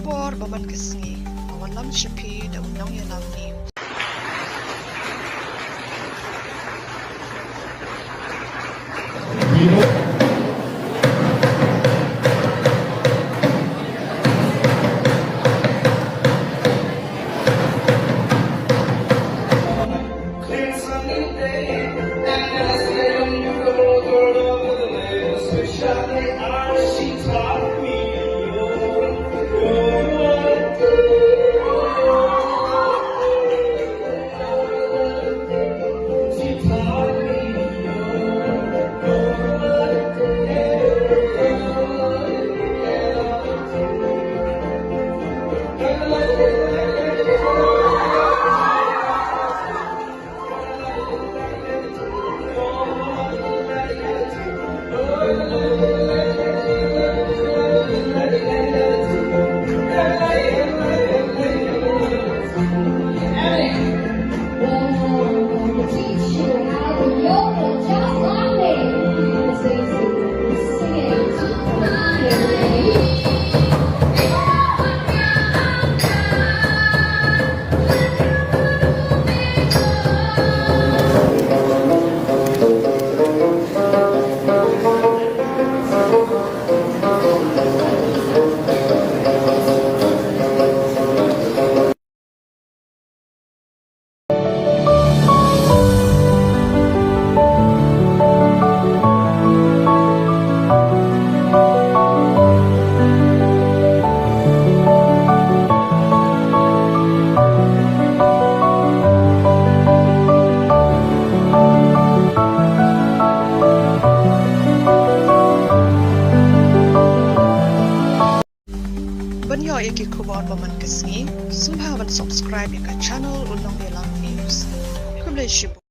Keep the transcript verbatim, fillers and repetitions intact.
Por ba man ka sngi, ba wan lam sha phi da u Nongïalam News. Ban ïoh ïa ki khubor ba man ka sngi, sngewbha ban subscribe ïa ka channel U Nongïalam News. Khublei shibun.